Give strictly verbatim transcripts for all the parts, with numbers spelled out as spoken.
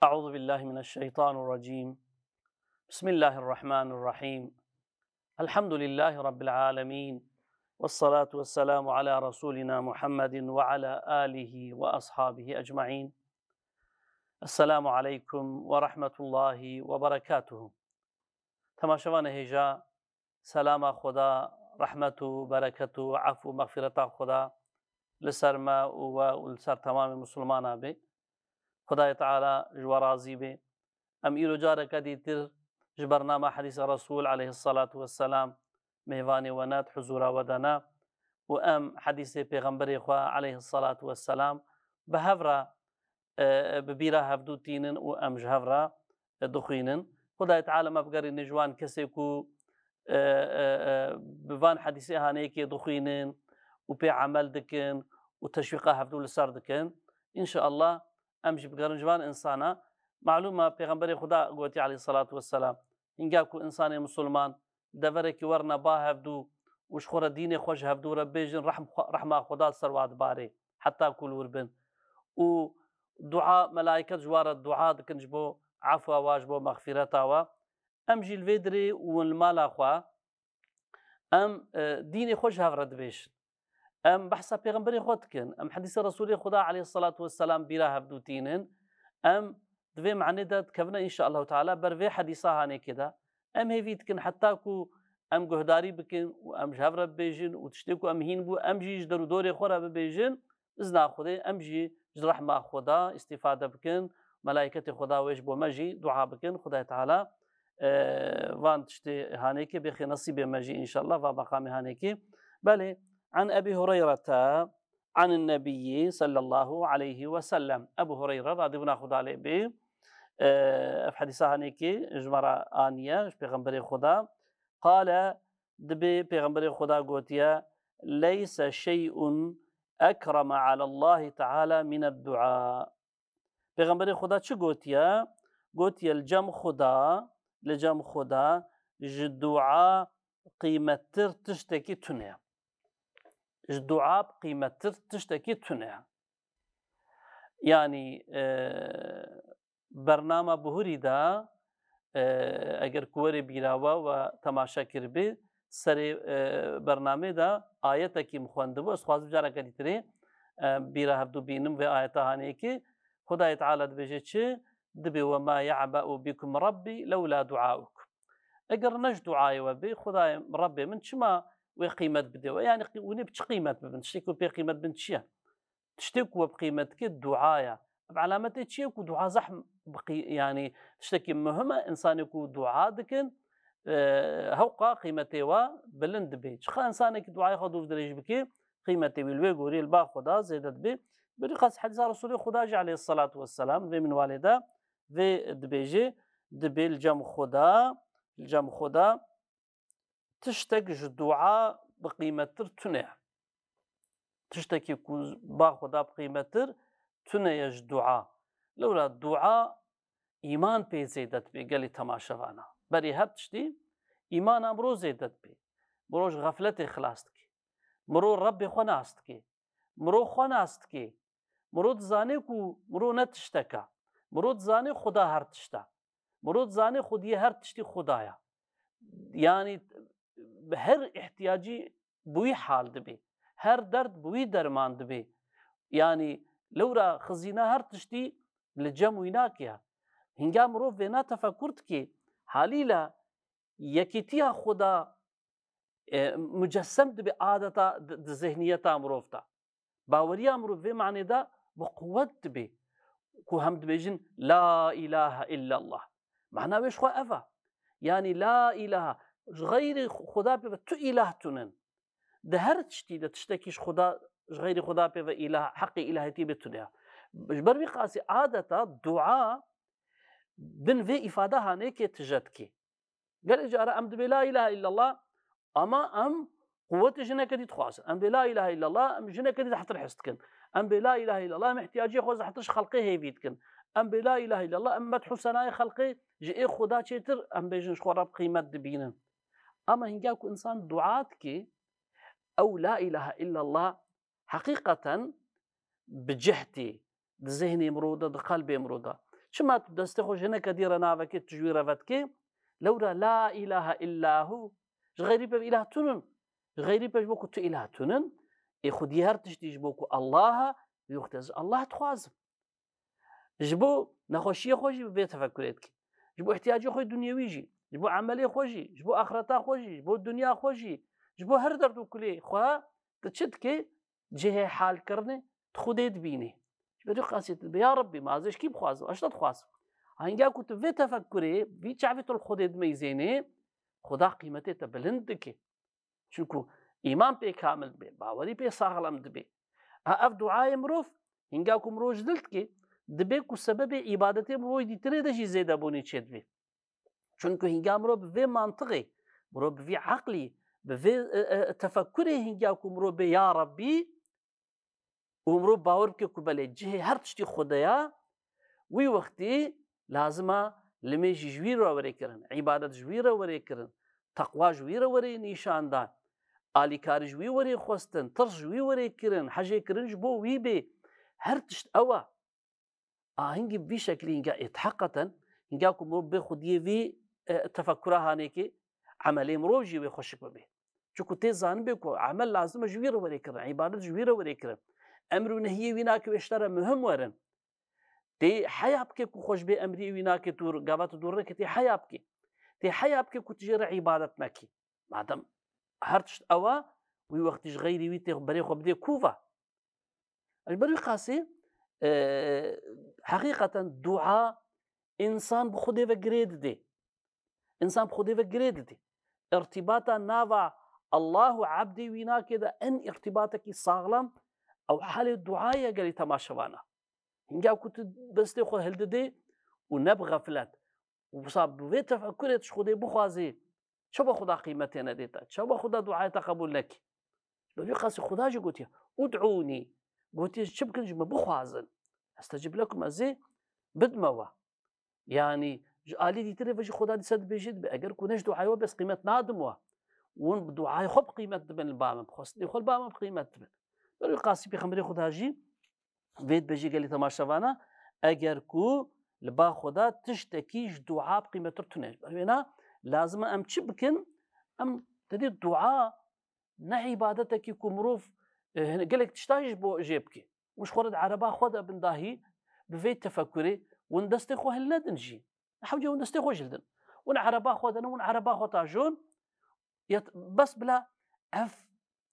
أعوذ بالله من الشيطان الرجيم. بسم الله الرحمن الرحيم. الحمد لله رب العالمين. والصلاة والسلام على رسولنا محمد وعلى آله وأصحابه أجمعين. السلام عليكم ورحمة الله وبركاته. Temaşevanê hêja, selama Xweda, rehmet û bereket û ef û mexfireta Xweda li ser me û we û li ser temamê misilmana be. Xwedayê Teala ji we razî be. Em îro careke dîtir ji bernama Hedîsa Resûl aleyhisselatu vesselam mêvanê we ne, di huzûra we de ne û em hedîsê Pêxemberê xwe aleyhisselatu vesselam bi hev re, e, bi bîra hevdû tînin û em ji hev re, e, dixwînin. Xwedayê Teala me bigerîne ji wan kesê ku, e, e, e, bi van hedîsê haneyekê dixwînin û pê emel dikin û teşwîqa hevdû li ser dikin. Înşeallah em jî bigerin ji van insana. Malûm e, Pêxemberê Xweda gotiye aleyhisselatu vesselam, hînga ku însanê misilman deverekî werine ba hevdû û ji xwe re dînê xwe ji hevdû re bêjin, rehm xwe, rehma Xweda li ser wa dibarê, heta ku li wir bin. Û dua, melaiket ji wa re dua dikin ji bo efwa wa, ji bo mexfireta wa. Em jî li vê dirê û li mala xwe, em, e, dînê xwe ji hev re dibêjin. Em behsa Pêxemberê xwe dikin. Em hedîsa Resûlê Xweda aleyhisselatu vesselam bîra hevdû tînin. Em di vê manê de dikevine înşeallahu teala ber vê hedîsa hanekê de. Em hêvî dikin heta ku em guhdarî bikin û em ji hev re bibêjin û tiştê ku em hîn bû, em jî ji der û dorê xwe re bibêjin. Izna Xwedê em jî ji rehma Xweda îstîfade bikin. Melaîketê Xweda wê ji bo me jî dua bikin. Xwedayê Teala, e, van tiştê hanekê bêxê nesîbê me jî înşeallah va meqamê hanekê. Belê, an Ebî Hureyrete, an Nebiyyi sallallahu aleyhi ve sellem. Ebû Hureyre, radîbûna Xweda lê bê, e, ev hedîsa hanekê ji me re aniye, ji Pêxemberê Xweda. Qale, dibê Pêxemberê Xweda gotiye, "Leyse şey'un ekreme alallahi teala mined dua." Pêxemberê Xweda çi gotiye? Gotiye, "Li cem Xweda, li cem Xweda ji dua qîmettir tiştekî tune ye." Ji dua qîmettir tiştekî tune ye. Yanî, e, bernama bihurî de, e, eger ku werê bîra we, we temaşe kiribî, serê, e, bernamê de ayetekî min xwendibû. Ez dixwazim careke dîtirê, e, bîra hevdû bînim vê ayeta hanê yekê. Xwedayê Teala dibêje çi? Dibê, "Ve ma ye'be'u bikum Rabbi lewla duaukum." Eger ne ji duayê we bê, Xwedayê Rabbê min çima wê qîmet bide we? Yanî qî-, hûn ê bi çi qîmet bibin? Tiştê ku pê qîmet bin çi ye? Tiştê ku we bi qîmet dike dua ye. Ev alametê çi ye ku dua zehm bi qî-, yanî tiştekî muhim e, însanê ku dua dikin, e, hewqa qîmetê we bilind dibe. Çiqa însanekî duayê xwe dûr dirêj bike, qîmetê wî li wê gorî li ba Xweda zêde dibe. Berî qas hedîsa Resûlê Xweda jî aleyhisselatu vesselam vê minwalê de vê dibêje, dibê li cem Xweda, li cem Xweda tiştek ji dua bi qîmettir tune ye. Tiştekî ku ba Xweda bi qîmettir tune ye ji dua. Lewra dua îman pê zêde dibe gelî temaşevana. Berî her tiştî îmana mirov zêde dibe. Mirov ji xefletê xilas dike. Mirov Rebbê xwe nas dike. Mirov xwe nas dike. Mirov dizane ku mirov ne tiştek e. Mirov dizane Xuda her tişt e. Mirov dizane xwediyê her tiştî Xuda ye. Yanî bi her ihtiyacî bi wî hal dibe. Her derd bi wî derman dibe. Yanî lewra xizîna her tiştî li cem wî nake. Hînga mirov vêna tefekur dike, halîle yekîtiya Xuda, e, mucessem dibe adeta di, di zihniyeta mirov de. Baweriya mirov vê manê de bi quwet dibe ku hem dibêjin, "La ilahe illallah." Mana wê ji xwe ev e. Yanî la ilahe, ji xeyrê Xweda pê ve tu îlah tunin. Di her tiştî de tiştekî ji Xweda, ji xeyrê Xweda pê ve îlah, heqê îlahetiyê bê tune ye. Ji ber vî qasî adeta dua bin vê îfade hanekê tije dike. Gelek cara em dibê la ilahe illallah, ama em quwetê jineke dî dixwazin. Em dibê la ilahe illallah, em jineke dî zehtir his dikin. Em bê la ilahe illallah, em ihtiyacê xwe zehtir ji xelqê hêvî dikin. Em bê la ilahe illallah, em medh û senayê xelqê ji ê Xuda çêtir, em bêjin ji xwe re bi qîmet dibînin. Ama hînga ku însan dua dike, ew la ilahe illallah heqîqeten bi cih tê, di zihnê mirov de, di qelbê mirov de. Çima tu destê xwe ji hineke dî re navekê, tu ji wî re vedikê? Lewra la îlahe illa hu. Ji xeyrî pê îlah tunin. Ji xeyrî pê ji bo ku tu îlah tunin, ê xwediyê her tiştî ji bo ku Allah e, wî wextê ez ji Allah dixwazim. Ji bo nexweşiyê xwe jî bi vê tefekurê dikî. Ji bo ihtiyacê xwe dunyewî jî, ji bo emelê xwe jî, ji bo axireta xwe jî, ji bo dinya xwe jî, ji bo her derd û kulê xwe, tu çi dikê? Cihê halkirinê tu Xwedê dibînî. Ji ber wî qasî tu dibê, ya Rebbî, ma ez ji kî bixwazim? Ez ji te dixwazim. Hinga ku tu vê tefekurê, vî çavê tu li Xwedê dimeyzênê, Xweda qîmetê te bilind dike. Çunku îman pê kamil dibe, bawerî pê saxlem dibe. A ev duayê mirov, hinga ku mirov ji dil dike, dibe ku sebebê îbadetê mirov dîtirê de jî zêdebûnî çêdibe. Çunku hinga mirov bi vê mantiqê, mirov bi vî eqlî, bi vê, e, e, tefekurê hinga ku mirov bê ya Rebbî, û mirov bawer bike ku belê cihê her tiştî Xwedê ya, wî wextî lazim e limêjî ji wî re were kirin, îbadet ji wî re were kirin, teqwa ji wî re were nîşandan, alîkarî ji wî were xwestin, tirs ji wî were kirin, hejê kirin ji bo wî bê. Her tişt ew e. A hingî bi vî şeklî hinga êt heqeten, hinga ku mirov bê xwediyê vî, e, tefekura hanê ke, emelê mirov jî wê xweşik bibe. Çunku tê zanibê ku emel lazim e ji wî re were kirin, îbadet ji wî re were kirin. Emr û nehiyê wî nake wê ji te re muhim werin. Tê heya bike ku xwe ji bê emriyê wî nake dûr, gava tu dûr neke, tê heya bike. Tê heya bike ku tu jê re îbadet nekî. Madem her tişt ew e, wî wextî ji xeyrî wî tê berê xwe bidê kû ve. Ji ber wî qasî, e, heqîqeten dua însan bi Xwedê ve girê didê. Însan bi Xwedê ve girê didê. Îrtîbata nava Allah û ebdê wî nake de en îrtîbatekî saxlem ew halê duayê ye gelî temaşevana. Hinga ku tu destê xwe hildidê û ne bi xeflet. Û wisa bi vê tefekurê tu ji Xwedê bixwazî, çawa Xweda qîmetê nedê te? Çawa Xweda duayê te qebûl nekî? Ji ber wî qasî Xweda jî gotiye, "Ud'ûnî." Gotiye, "Çi bikin, ji min bixwazin. Estecib lekum, ez ê bidme we." Yanî ji alî dîtirê ve jî Xweda dîsa dibêje, dibe, eger ku ne ji duayê we bes qîmet nadim we. Hûn bi duayê xwe bi qîmet dibin li ba min, bi xwestinê xwe li ba min bi qîmet dibin. Ber wî qasî Pêxemberê Xweda jî vê dibêje gelî temaşevana, eger ku li ba Xweda tiştekî ji dua bi qîmettir tune. Ji ber wêna lazim e em çi bikin? Em tedê dua ne îbadetekî ku mirov, e, gelek tişta jî ji bo jê bike. Hûn ji xwe re di ereba xwe de bin dahî, bi vê tefekurê, hûn destê xwe hilnedin jî. Hewce hûn destê xwe jî hildin. Hûn ereba xwe de ne, hûn ereba xwe tajon, ya t-, bes bila ev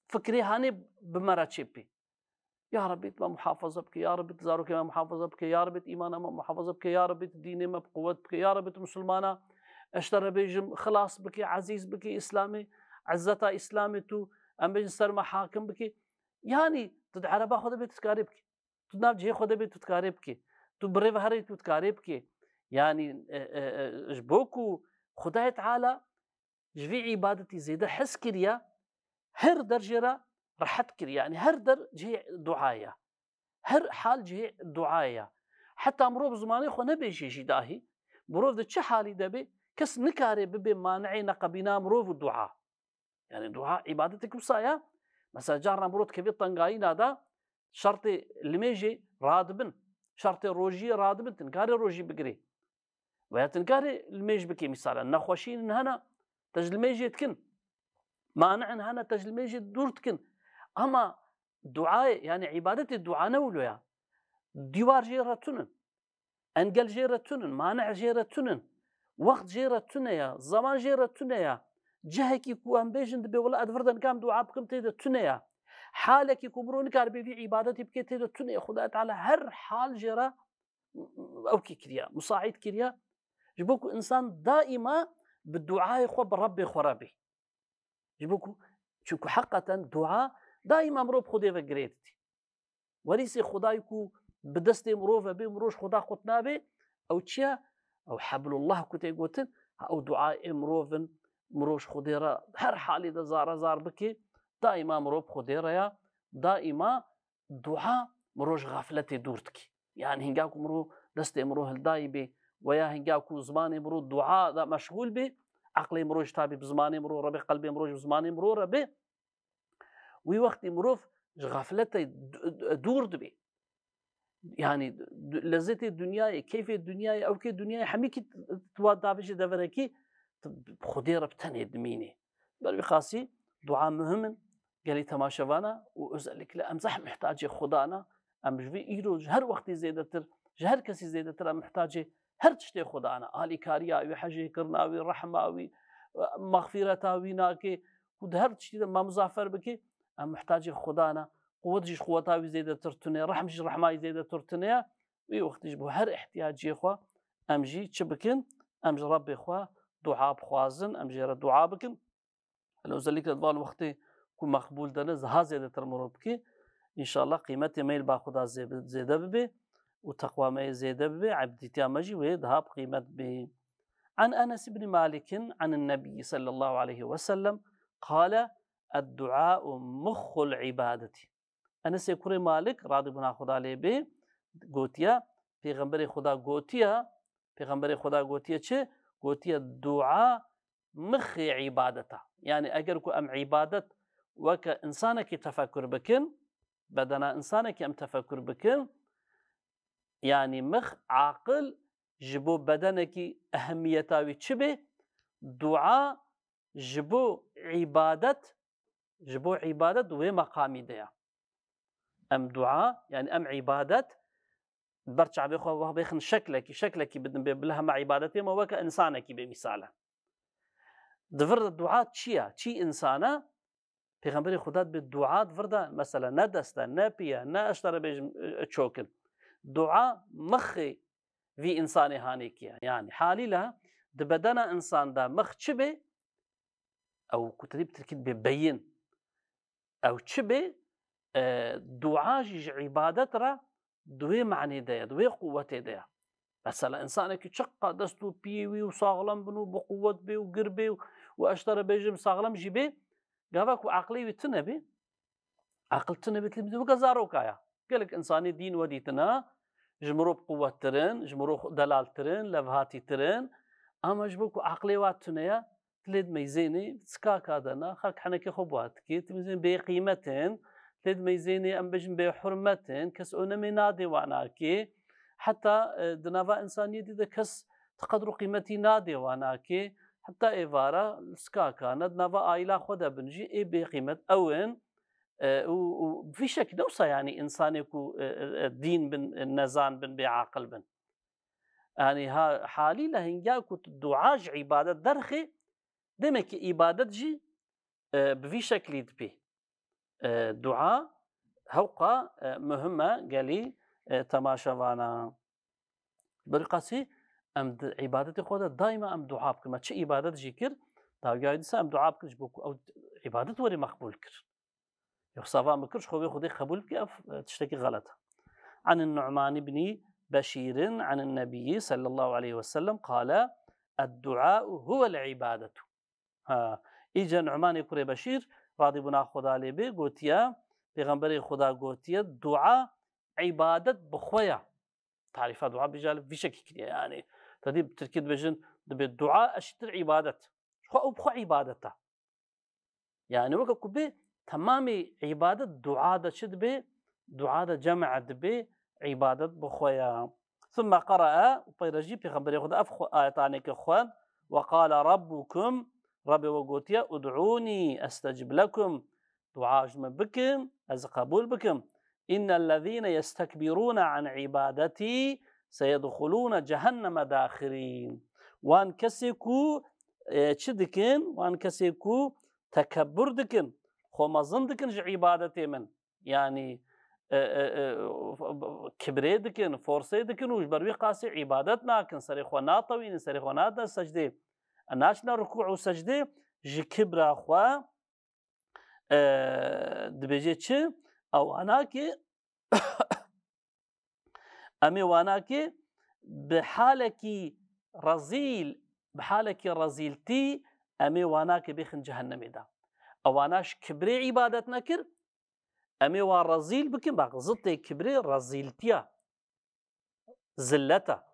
fikrê hanê bi me re çêpê. Ya Rebbî, tu me muhafaza bike, ya Rebbî, tu zarokê me muhafaza bike, ya Rebbî, tu îmana me muhafaza bike, ya Rebbî, tu dînê me bi quwet bike, ya Rebbî, tu misilmana, ez ji te re bêjim, xilas bike, ezîz bike, Îslamê, izzeta Îslamê tu, em bêjin ser me hakim bike. Yanî, tu di ereba xwe de bê tu dikarê bike. Tu nav cihê xwe de bê tu dikarê bike. Tu bi rê ve herê tu dikarê bike. Yanî, e, e, e, ji bo ku Xwedayê Teala ji vî îbadetî zêde hez kiriye, her der jê re rehet kiriye. Yanî her der cihê duayê ye. Her hal cihê duayê ye. Heta mirov bi zimanê xwe nebêjê jî dahî, mirov di çi halî de bê, kes nikare bibe mani'ê neqebîna mirov û dua. Yanî dua îbadetek wisa ye. Mesela carna mirov dikeve tengayîna de şertê limêjê radibin, şertê rojiyê radibin, tu nikarê rojî bigirê. Veya tu nikarê limêj bikê, mîsalen nexweşînin hene, te ji limêjê dikin. Mani'in hene, te ji limêjê dûr dikin. Ama duayê, yanî îbadetê dua ne wilo ya. Dîwar jê re tun in. Engel jê re tun in, manî jê re tun in. Wext jê re tune ya, zeman jê re tune ya. Cihekî ku em bêjin dibê wela ez vir de nikam dua bikim tê de tune ya. Halekî ku mirov nikaribe vî îbadetî bike tê de tune ya. Xwedayê Teala her hal jê re ewkî kiriya, musaîd kiriya. Ji bo ku însan daîma bi duayê xwe bi Rebbê xwe re bê. Ji bo ku, çunku heqeten dua daîma mirov bi Xwedê ve girê didî. Werîsê Xwedayê ku bi destê mirov ve bê, mirov ji Xweda qut nabe, ew çi ye? Ew Heblullah ku tê gotin, ha, ew duayê mirov in, mirov ji Xwedê re her halê de zare zar bike, daîma mirov bi Xwedê re ya, daîma dua mirov ji xefletê dûr dike. Yanî hinga ku mirov destê mirov hildayî bê, weya hinga ku zimanê mirov dua de meşxûl bê, eqlê mirov ji tabî bi zimanê mirov re bê, qelbê mirov ji zimanê mirov re bê, wî wextî mirov ji xefletê d-, d-, dûr dibê. Yani du- lezzetê dinyayê, keyfê dinyayê, ewkê dinyayê hemî kî tu wa davêjî deverekî, tu bi Xwedê re bi tenê dimînî. Ber wî qasî dua muhim in, gelî temaşevana û özellikle em zehf muhtacê Xwedana, em ji vî îro ji her wextî zêdetir, ji her kesî zêdetir em muhtacê her tiştê Xwedana, alîkariya wî, hejê kirina wî, rehma wî, mexfîreta wî nake, ku di her tiştî de me muzafer bike, em muhtacê Xwedana, quwet jî ji quweta wî zêdetir tune, rehm jî rehma wî zêdetir tune ye. Wî wextî ji bo her ihtiyaciyê xwe em jî çi bikin? Em ji Rebbê xwe dua bixwazin, em jê re dua bikin. Hele özellikle di van wextê ku meqbûl de ne, daha zêdetir mirov bike. Înşallah qîmetê me yê li ba Xuda zê-, zêde bibe û teqwa me yê zêde bibe, ebdîtiya me jî wê daha bi qîmet bê. An Enes ibn Malik an Nebî sallallahu aleyhi ve sellem qale, "Eddua'u muxxul ibadeti." Enesê kurê Malik, radî bûna Xuda lê bê, gotiye, Pêxemberê Xuda gotiye, Pêxemberê Xuda gotiye çi? Gotiye, dua mixê îbadeta. Yani eger ku em îbadet weke insanekî tefekur bikin, bedena insanekî em tefekur bikin, yani mix, aqil ji bo bedenekî ehemmiyeta wî çi bê, dua ji bo îbadet, ji bo îbadet wê meqamî de ye. Em dua, yani em îbadet ber çavê xwe weh bêxin şeklekî, şeklekî bidin bê, bila hema îbadetê me weke insanekî bê mîsale. Di vir de dua çi ye? Çi însan e? Pêxemberê Xuda dibê dua di vir de, mesela ne dest e, ne pî ye, ne ez ji te re bêjim, e, çok in. Dua mixê vî însanê hanê kî ye. Yani halîle di bedena însan de mix çi bê? Ew ku te dî bi tirkî dibê beyin. Ew çi bê? E, dua jî ji îbadet re di wê manê de ye, di wê quwetê de ye. Mesela, însanekî çiqa dest û piyê wî û saxlem bin û bi quwet bê û gir bê û, û ez ji te re bêjim saxlem jî bê, gava ku aqilê wî tune bê, aqil tune bê, tilmîzê weke zaroka ya. Gelek însanê dîn we dîtina, ji mirov quwettir in, ji mirov delaltir in, levhatîtir in, ama ji bo ku aqilê wa tune ye, tu lê dimeyzênê, sikaka de ne, xelk henekê xwe bi wa dikê, tu meyzên bêqîmet in, tu lê dimeyzênê, em bêjin bêhurmet in, kes önemê nadê wana kê. Heta, e, di nava însaniyetî de kes ti qedr û qîmetî nadê wana kê. Heta êvara li sikaka ne, di nava aîla xwe de bin jî ê bêqîmet ew in. E, û, û bi vî şekilde wisa, yanî, însanê ku, e, e, e, dîn bin, e, nezan bin, bêaqil bin. Yanî ha, halîle hingiya ku tu dua ji îbadet derxê, demek ki îbadet jî, e, bi vî şeklî dibî. E, dua hewqa, e, muhim e gelî, e, temaşevana. Berî qasî em di îbadetê xwe de daîma em dua bikin. Me çi îbadet jî kir, dawiyayê dîsa em dua bikin ji bo ku ew îbadet werê meqbûl kir. Yoksa van bikir, ji xwe bê Xwedê qebûl bike, ev, e, tiştekî xelet e. An Nu'man ibn Beşîr an Nebî sallallahu aleyhi ve sellem qale, "Eddua'u huvel ibadetu." Ha, îca Nu'manê kurê Beşîr, radî bûna Xweda lê bê, gotiye, Pêxemberê Xweda gotiye, dua îbadet bi xwe ye. Tarîfa dua bêje li vî şekî kiriye, yanî. Te dî bi tirkî dibêjin, dibê dua eşittir îbadet. Xwe ew bi xwe îbadet e. Yani weke ku bê temamê îbadet dua de çi dibê? Dua de cem dibê, îbadet bi xwe ya. Thumme qere'e, û peyre jî Pêxemberê Xweda ev xwe, ayetanê ke xwend, "Ve qale Rabbukum", Rebê we gotiye, "Ud'ûnî estecib lekum", dua ji min bikin, ez qebûl bikim. "Innellezîne yestekbirûne an îbadetî seyedxulûne cehenneme daxirîn." Wan kesê ku, e, çi dikin? Wan kesê ku tekebbur dikin, xwe mezin dikin ji îbadetê min. Yanî, e, e, e, kibrê dikin, forsê dikin û ji ber wî qasî îbadet nakin, serê xwe natewînin, serê xwe nadin secdê. Naçine rukû û secdê ji kibra xwe, e, dibêje çi? Ew anakê Em ê wanakê bi halekî rezîl, bi halekî rezîltî em ê wanakê bêxin cehennemê de. Ewana ji kibrê îbadet nekir, em ê wa rezîl bikin, bak, zitê kibrê rezîltiya, zilleta.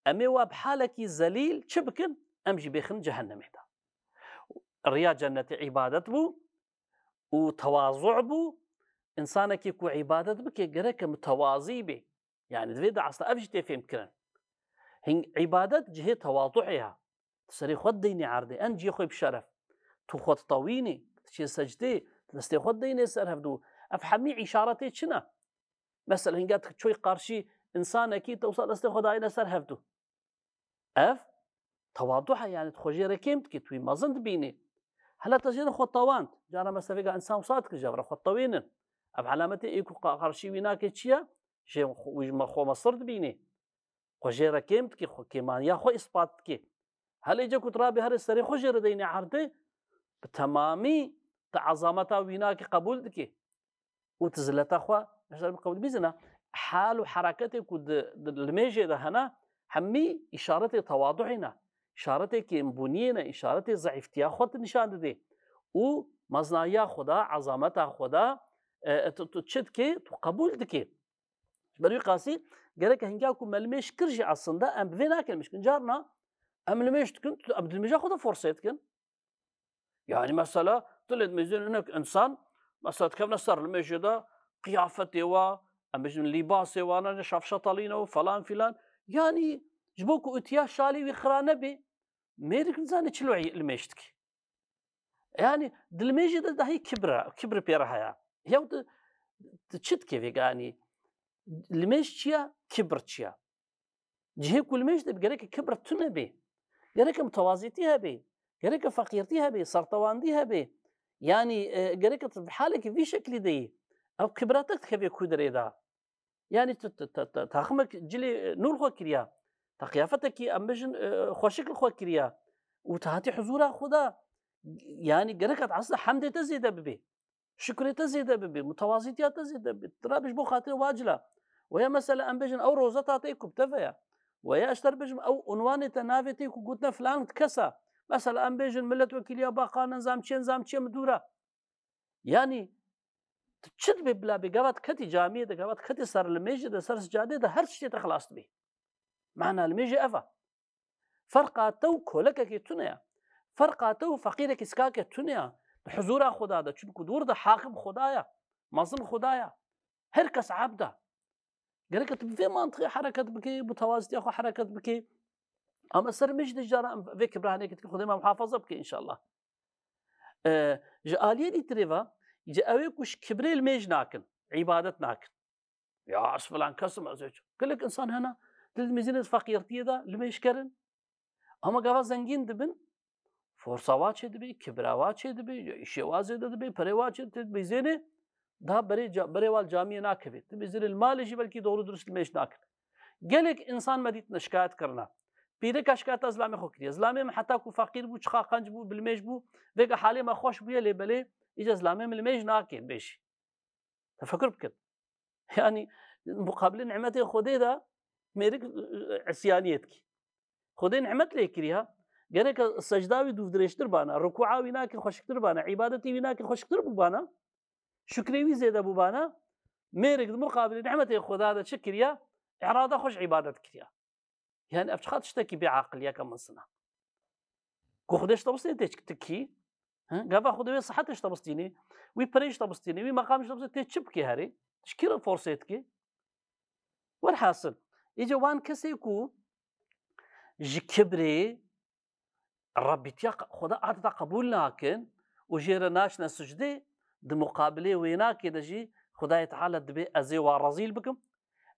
Em ê wa bi halekî zelîl çi bikin? Em jî bêxin cehennemê de. Riya cennetê îbadet bû, û tewazu bû. Însanekî ku îbadet bike gereke mutewazî bê. Yani di vê de aslında ev jî tê fêhm kirin. Hing îbadet cihê tewadu'ê ya. Tu serê xwe dideynî erdê, en cihê xwe bi şeref. Tu xwe ditewînî, tu çê secdê, tu destê xwe dideynê ser hevdû. Ev hemî îşaretê çi ne? Mesela hinga tu çoy qarşî insanekî, tu wisa destê xwe dayîne ser hevdû. Ev tewadu e, yani tu xwe jê re kêm dikî, tu wî mezin dibînî. Hela te jê re xwe tewand. Cara mesela vêga însan wisa dikir, ji hev re xwe tewênin. Ev alametê ê ku qa-, qarşî wî nake çi ye? Jê xwe, wî ji me xwe mesir dibînî. Xwe jê re kêm dikî, xwe kêmaniya xwe îspat dikî. Helê ce ku tu rabê herê serê xwe jê re deynê erdê, bi temamî tu ezameta wî nakî qebûl dikî. Û tu zileta xwe, mesela bi qewil bîzina, hal û hereketê ku di, di limêjê de hene, hemî îşaretê tewadu'ê ne. Îşaretê kêmbûniyê ne, îşaretê zeîftiya xwe tu nîşan didê. Û meznayiya xwe de, ezameta xwe de, e, e, tu, tu çi dikê, tu qebûl dikê. Ji ber wî qasî gerek hinga ku me limêj kir jî aslında em bi vê nakin limêj kin. Carna em limêj dikin, tu, em di limêja xwe de forsê dikin. Yani mesela tu lê dimêjin hinek insan, mesela dikevne ser limêjê de qiyafetê wa, em bêjin lîbasê wana ne şafşatalîne û falan filan. Yani ji bo ku utiya şalî wî xira nebê, mêrik nizane çilo limêj dikî. Yani di limêjê de dahî kibra, kibir pê re heye. Ya tu, tu çi dikê vê, yani limêj çi ye, kibir çi ye? Cihê ku limêj de gereke kibir tune bê. Gereke mutewazîtî hebê. Gereke feqîrtî hebê, sertewandî hebê. Yani, e, gereke tu bi halekî vî şeklî de yî. Ev kibra te dikeve ku derê de. Yani tu, tu, tu, tu taximek cilê, e, nû li xwe kiriya. Te qiyafetekî em bêjin, e, xweşik li xwe kiriya. Û tu hatî huzûra Xuda. Yani gereke tu aslında hemdê te zêde bibê. Şukrê te zêde bibe, mutewazîtiya te zêde bibe. Tu rabê ji bo xatirê wacila. Weya mesela em bêjin ew rozeta te ku bi te ve ya. Weya ez te bêjim ew unwanê te navê te ku gotine filan kesa. Mesela em bêjin milletvekîliya baqan, nizam çi, nizam çi min dûra. Yani tu çi dibe bila bê, gava tu ketî camiyê de, gava tu ketî ser limêjê de, ser sicadê de, her tiştê te xilas dibe. Mana limêjê ev e. Ferqa te û kolekekê tune ye. Ferqa te û feqîrekî sikake tune ye. Di huzûra Xuda de, çunku dûr de hakim Xuda ye. Mezin Xuda ye. Her kes ebd e. Gerek e tu bi vê mantiqê hereket bikê, bi tewazîtiya xwe hereket bikê. Ama ser me jî de cara em vê kibranê dikin, Xwedê me muhafaza bike înşallah. E, ji aliyê dîtirê ve, ji ew ê ku ji kibrê limêj nakin, îbadet nakin. Ya ez filan kes im, ez hiç. Gelek însan hene, di mizînê feqîrtiyê de limêj kerin. Ama gava zengîn dibin, forsa wa çê dibe, kibra wa çê dibe, îşê wa zêde dibe, perê wa çê dibe, zênê da berê ca-, berê wa li camiyê nakeve. Di mizînê li malê jî belkî doğru dürüst limêj nakin. Gelek însan me dîtine şikayet kirine. Pîreka şikayeta zilamê xwe kiriye. Zilamê min heta ku feqîr bû, çiqa qenc bû, bi limêj bû, vêga halê me xweş bûye lê belê, îca zilamê min limêj nake bêjî. Tefekur bikin. Yani muqabilê nimetê Xwedê de mêrik, e, îsyaniyê dikî. Xwedê nimet lê kiriya, gereke secda wî dûvdirêjtir bana, rukûa wî nake xweşiktir bana, îbadetê wî nake xweşiktir bû bana, şukrê wî zêde bû bana, mêrik di muqabilê nimetê Xweda de çi kiriya? Îrada xwe ji îbadet kiriya. Yani ev çiqa tiştekî bêaqiliyeke mezin e. Ku Xwedê ji te bistînê tê çi-, tu kî? He? Gava Xwedê wê sihetê ji te bistînê, wî perê ji te bistînê, wî meqamê ji te bistînê, tê çi bikê herê? Ji kî re forsê dikê? Werhasil, îca wan kesê ku ji kibrê Rebbîtiya q-, Xweda adeta qebûl nakin û jê re naçine sicdê, di muqabilê wênakê de jî Xwedayê Teala dibê ez ê wa rezîl bikim.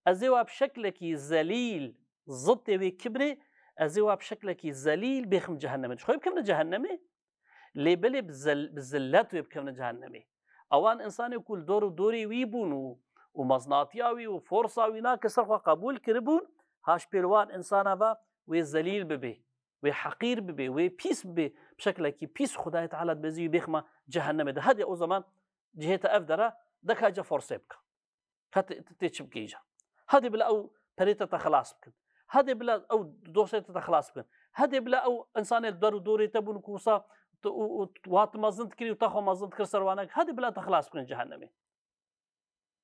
Ez ê wa bi şeklekî zelîl, zidê wê kibrê, ez ê wa bi şeklekî zelîl bêxim cehennemê. Ji xwe bikevine cehennemê, lê belê bi zel-, bi zillet wê bikevine cehennemê. Ewan însanê ku li dor û dorê wî bûn û, û meznatiya wî û forsa wî nake ser xwe qebûl kiribûn, ha ji pêl wan însana ve wê zelîl bibê. Wê heqîr bibê, wê pîs bibê, bi şeklekî pîs Xwedayê Teala dibêjî wî bêxma cehennemê de. Hadi o zaman cihê te ev dere, de ka ca forsê bike. Ka tê, tê çi bikî îca? Hadi bila ew perê te te xilas bikin. Hadi bila ew dostê te te xilas bikin. Hadi bila ew insanê li der û dorê te bûn ku wisa tu, û, û wa tu mezin dikirî û te xwe mezin dikir ser wan. Hadi bila te xilas bikin cehennemê.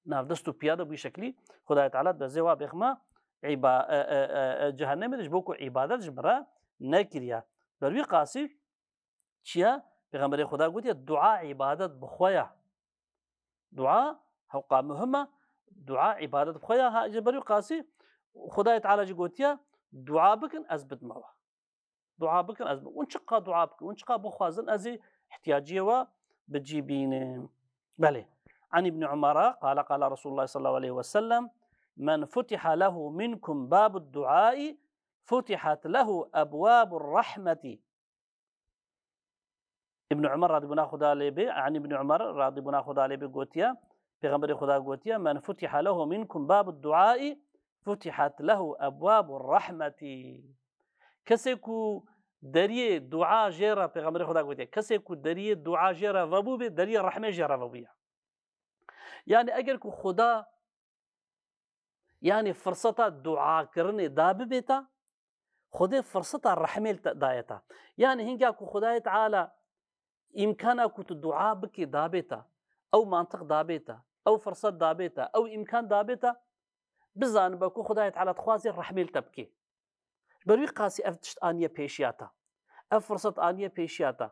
Nav dest û piya de bi wî şeklî Xwedayê Teala dibêjê wa bêxma îba-, e, e, e, e, cehennemê de ji bo ku îbadet ji min re nekiriye. Ber wî qasî çi ye? Pêxemberê Xweda gotiye, dua îbadet bi xwe ye. Dua hewqa muhim e Dua îbadet bi xwe ya, ha, ji ber wî qasî Xwedayê Teala jî gotiye, dua bikin, ez bidime we. Dua bikin, ez bi-, hûn çiqa dua bikin, hûn çiqa bixwazin, ez ê ihtiyaciyê we bi cî bînim. Belê. An Îbn Umara, qala, qala Resulullah sallallahu aleyhi ve sellem, "Men futiha lehu minkum babu duai, futihat lehu ebwabu rahmeti." Îbn Umar radîbûna Xuda lê bê, an Îbn Umar radîbûna Xuda lê bê gotiye, Pêxemberê Xuda gotiye, "Men futiha lehu minkum babu duai, futihat lehu ebwabu rahmeti." Kesê ku deriyê dua jê re, Pêxemberê Xuda gotiye, kesê ku deriyê dua jê re vebû bê, deriyê rehmê jê re vebûye. Yani eger ku Xuda, yani firseta duakirinê da bibê ta, Xwedê firseta rehmê li te daye ta. Yani hinga ku Xwedayê Teala îmkana ku tu dua bikî dabê ta, ew mantiq dabê ta, ew firset dabê ta, ew îmkan dabê ta, bizanibe ku Xwedayê Teala dixwazê rehmê li te bikê. Ji ber wî qasî ev tişt aniye pêşiya te. Ev firset aniye pêşiya te.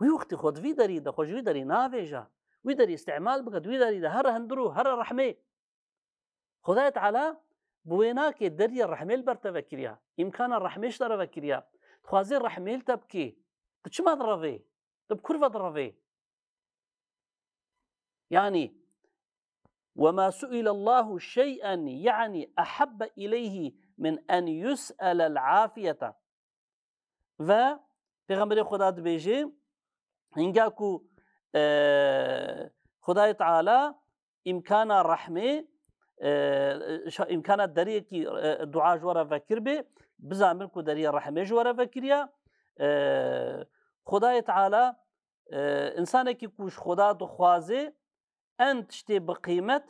Wî wextî xwe di vî derî de, xwe ji wî derî navêje. Wî derî îstîmal bike, di wî derî de here hundir û here rehmê. Xwedayê Teala bi wê nake deriyê rehmê li ber te vekiriya. Îmkana rehmê ji te re vekiriya. Dixwazê rehmê li te bikê. Tu çima direvê? Tu bi kur ve direvê? Yani, "Ve ma su'ile Allahu şey'en, yani, ahabbe ileyhi min en yus'elel afiyete." Ve Pêxemberê Xuda dibêje, hinga ku, e, Xwedayê Teala îmkana rehmê, e, şa-, îmkana deriyekî, e, dua ji we re vekir bê, bizanbin ku deriyê rehmê ji we re vekiriya. E, Xwedayê Teala, e, însanekî ku ji Xuda dixwaze, en tiştê bi qîmet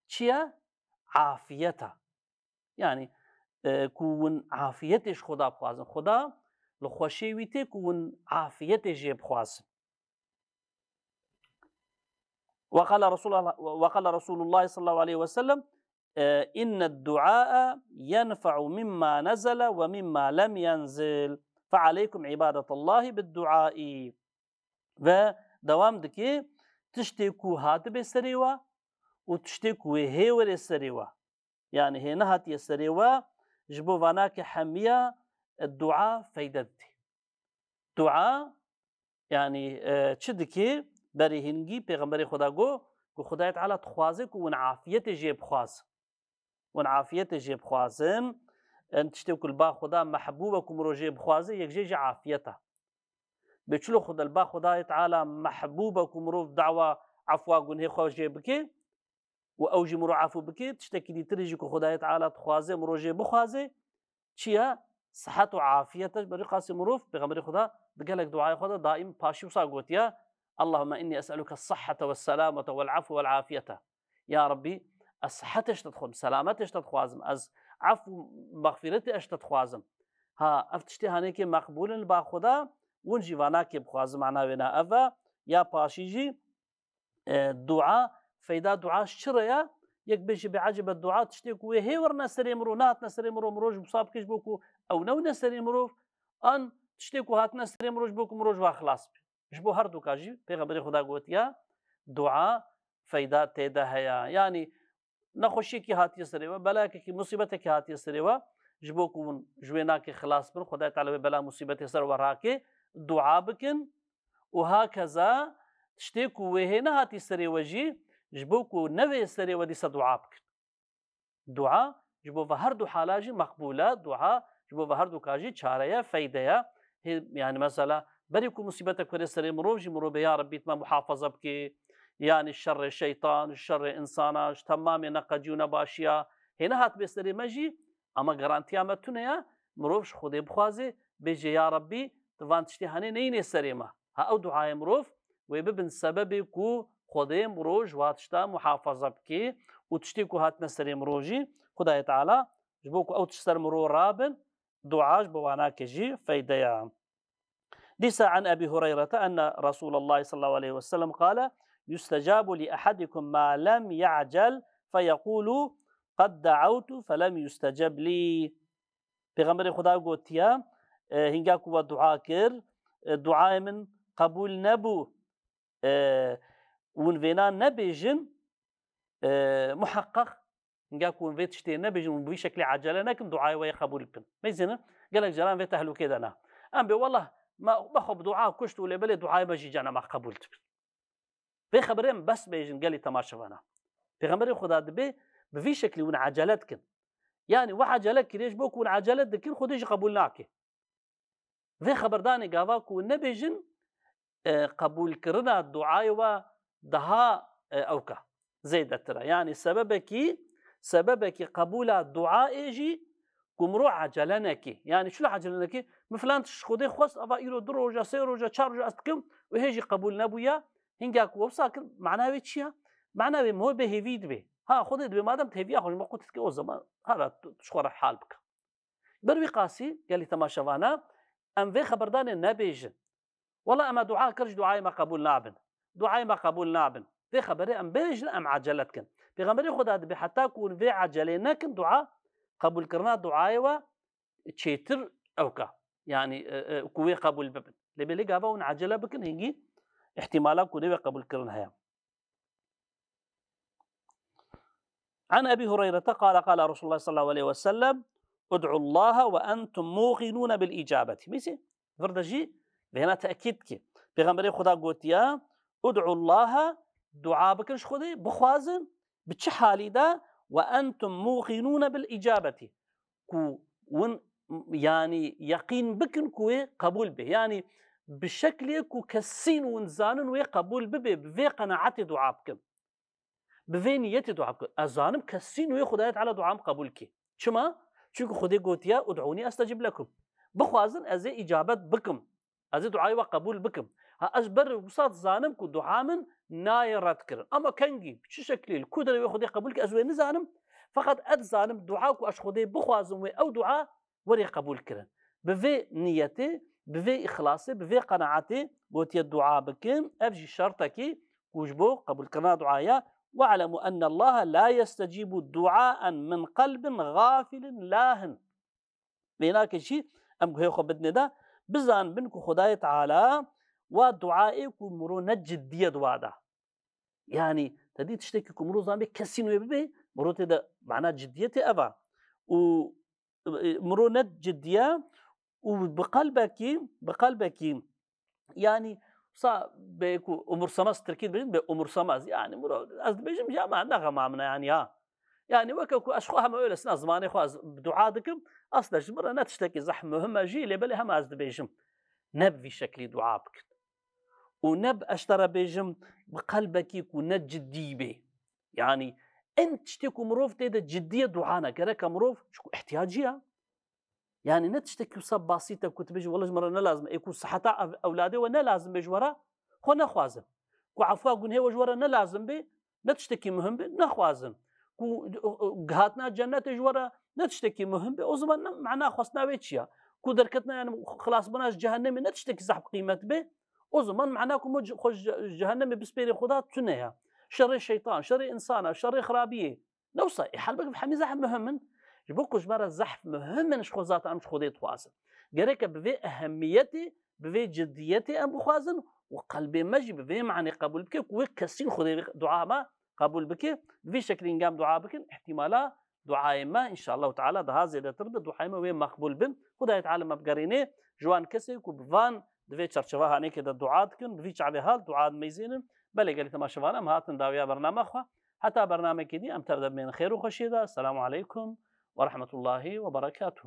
çi ye? Afiyet e. Yani, e, ku hûn afiyetê ji Xuda bixwazin. Xuda li xweşê wî tê ku hûn afiyetê jê bixwazin. Ve qala Resulullah, ve qala Resulullah sallallahu aleyhi ve sellem, e, "İnne duaa yenfe'u mimma nezele ve mimma lem yenzil. Fe aleykum ibadetallahi bid duai." Ve dewam dike, tiştê ku hatibe serê we û tiştê ku wê hê were serê we. Yani hê nehatiye serê we, ji bo vanake hemiya, e, dua feyde dide. Dua, yani, e, çi dike? Berê hingî Pêxemberê Xuda got, ku Xwedayê Teala dixwaze ku hûn afiyetê jê bixwazin. Hûn afiyetê jê bixwazin. Em tiştê ku li ba Xuda mehbûb e ku mirov jê bixwaze, yek jê jî afiyet e. Bê çilo Xuda, li ba Xwedayê Teala mehbûb e ku mirov dawa efwa gunhê xwe jê bike û ew jî mirov efû bike, tiştekî dîtirî jî ku Xwedayê Teala dixwaze mirov jê bixwaze, çi ye? Sihet û afiyet e. Ji ber wî qasî mirov, Pêxemberê Xuda di gelek duayê xwe de daîm paşî wisa gotiye, "Allahümme inni es'eluke sihhete ve selamete vel afwe vel afiyete." Ya Rabbî, ez sihetê ji te dixwazim, selametê ji te dixwazim, ez ef û mexfîretê ji te dixwazim. Ha, ev tiştê hanekê meqbûl in li ba Xuda, hûn jî vanakê bixwazin, mana wêna ev e. Ya paşî jî, e, dua, feyda dua ji çi re ye? Yek bêjî, bê ecebe dua tiştê ku wê hê werine serê mirov, nehatine serê mirov, mirov ji wisa bike ji bo ku ew newine serê mirov, an tiştê ku hatine serê mirov ji bo ku mirov ji wa xilas be. Ji bo her duka jî Pêxemberê Xuda gotiye, dua feyda tê de heye. Yanî nexweşiyekî hatiye serê we, belayekekî, musîbetekî hatiye serê we, ji bo ku hûn ji wê nakê xilas bin, Xwedayê Teala wê bela musîbetê ser we rake, dua bikin û hakeza tiştê ku wê hê nehatî serê we jî, ji bo ku newê serê we dîsa dua bikin. Dua ji bo ve her du hala jî meqbûl e, dua ji bo ve her du ka jî çare ye, feyde ye. Hê, yani mesela berî ku musîbetek were serê mirov jî mirov bê ya Rabbî tu me muhafaza bikê, yani şerê şeytan, şerê insana, ji temamê neqecî û nebaşiya hê nehatibê serê me jî, ama garantiya me tune ye, mirov ji Xwedê bixwaze, bêje ya Rabbî tu van tiştê henê neyînê serê me. Ha ew duayê mirov wê bibin sebebê ku Xwedê mirov ji wa tişta muhafaza bike û tiştê ku hatine serê mirov jî Xwedayê Teala ji bo ku ew tişt ser mirov rabin, dua ji bo wanake jî feyde ye. Dîsa an Ebî Hureyrete enne Resûlallahî sallallahu aleyhi ve sellem qale, "Yustecabu li ehadikum ma lem ya'cel feyequlu qed da'awtu felem yusteceb li." Pêxemberê Xuda gotiye, e, hinga ku we dua kir, e, duayê min qebûl nebû. E, hûn vêna nebêjin, e, muheqqeq, hinga ku hûn vê tiştê nebêjin, hûn bi vî şeklê ecele nekin, duayê we yê qebûl bikin. Meyzînin, gelek caran vê tehlûkê de ne. Em bê, "Wellah, me, me xwe bi dua kuşt û lê belê duayê me jî cenema qebûl dibin." Vê xeberê em bes bêjin gelî temaşevana. Pêxemberê Xuda dibê bi vî şeklî hûn ecele dikin. Yanî we ecele kiriye, ji bo ku hûn ecele dikin, Xwedê jî qebûl nake. Vê xeberdanê gava ku nebêjin, e, qebûlkirina duayê we daha, e, ewka, zêdetir e. Yanî sebebekî, sebebekî qebûla duayê jî ku miro ecele nekî. Yanî çilo ecele nekî? Min filan tişt Xwedê xwest, eva îro du roja, sê roja, çar roja ez dikim û hê jî qebûl nebûya. Hinga ku wisa kir, mana wê çi ya? Mana wê miro bêhêvî dibe. Ha, Xwedê dibê madem tu hêviya xwe ji min qut dikî, o zaman hara tu, tu ji xwe re hal bike. Ber wî qasî, gelî temaşevana, em vê xeberdanê nebêjin. Wela em dua kir, ji duayê me qebûl nabin. Duayê me qebûl nabin. Vê xeberê em bêjin, em ecele dikin. Pêxemberê Xuda dibê heta ku hûn vê ecelê nekin, dua, qebûlkirina duayê we çêtir ewka. Yanî, e, e, ku wê qebûl bibin. Lê belê gava hûn ecele bikin, hingî îhtîmala ku newê qebûlkirin heye. عن أبي هريرة قال قال رسول الله صلى الله عليه وسلم ادعوا الله وأنتم موقنون بالإجابة. Mîsî, vir de jî vêna tekîd ki. Pêxemberê Xuda gotiya, "Ud'u Allaha", dua bikin ji Xwedê, bixwazin, bi çi halî de, "Ve entum muqinûne bil îcabetî", ku win, yanî, yeqîn bikin ku wê qebûl bê. Yanî, bi şeklê ku kesîn win zanin wê qebûl bibe, bi vê qenaetê dua bikin. Bi vê niyetê dua bikin. Ez zanim kesîn wê Xwedayê Teala dua min qebûl kê. Çima? Çunku Xwedê gotiye, "Ud'ûnî estecib lekum." Bixwazin ez ê îcabet bikim. Ez ê duayê we qebûl bikim. Ha, ez ber wisa dizanim ku dua min nayê redkirin. Ama kengî, bi çi şeklî, li ku derê wê Xwedê qebûl kir, ez wê nizanim. Feqet ez dizanim dua ku ez Xwedê bixwazim wê ew dua werê qebûl kirin. Bi vê niyetê, bi vê îxlasê, bi vê qenaetê gotiye dua bikin. Ev jî şertekî ku ji bo qebûlkirina duaya. "We'lemu enne Allaha la yestecîbu duaen min qelbin gafilin lahin." Vênakê jî em guhê xwe bidinê de, bizanbin ku Xwedayê Teala wa duayê ku miro ne ciddiye di wa de. Yanî, te dî tiştekî ku miro zanbê kesîn wê bibe, miro tê de mana ciddiyetê ev a. Û, e, miro ne ciddiye û bi qelbekî, bi qelbekî, yanî, wisa bê ku umursamaz, tirkî dibêjin, bê umursamaz. Yanî, miro, ez dibêjim, ya ma ne xema min e, yanî, ya. Yanî, weke ku ez xwe heme öyle sina zimanê xwe ez dua dikim, aslında ji min re ne tiştekî zehf muhim e jî, lê belê hema ez dibêjim. Ne bi vî şeklî dua bikin. Û ne bi, ez te re bêjim, bi qelbekî ku ne ciddî bê. Yanî, en tiştê ku mirov tê de ciddiye dua ne. Gereke mirov, çiku ihtiyacî ya. Yanî ne tiştekî wisa basît e ku tu bêjî, "Wele ji min re ne lazim e." Ê ku siheta ev-, ewladê we ne lazim bê ji we re, xwe nexwazin. Ku efwa gunhê we ji we re ne lazim bê, ne tiştekî muhim bê, nexwazin. Ku, e, e, gihatina cennetê ji we re ne tiştekî muhim bê, o zaman ne, mana xwestina wê çi ya? Ku derketina, yanî xilasbûna ji cehennemê ne tiştekî zehf qîmet bê, o zaman mana ku me ce-, xwe ji, ji cehennemê bispêrê Xweda tune ya. Şerê şeytan, şerê insana, şerê xirabiyê. Ne wisa, ê helbet hemî zehf muhim in. Ji bo ku ji me re zehf muhim in, ji xwe zaten em ji Xwedê dixwazin. Gereke bi vê ehemmiyetê, bi vê ciddiyetê em bixwazin û qelbê me jî bi vê manê qebûl bike ku wê kesîn Xwedê vê dua me qebûl bike. Bi vî şeklî hingam dua bikin, îhtîmala duayê me, înşallahu teala, daha zêdetir be, duayê me wê meqbûl bin. Xwedayê Teala me bigerînê ji wan kesê ku bi van, di vê çerçeva hanêkê de dua dikin, bi vî çavê hal dua dimeyzênin. Belê gelî temaşevan, em hatin dawiya bername xwe. Heta bernamekê dî em tev de bimên xêr û xweşiyê de. Selamu aleykum ve rahmetullahi ve berekatuhu.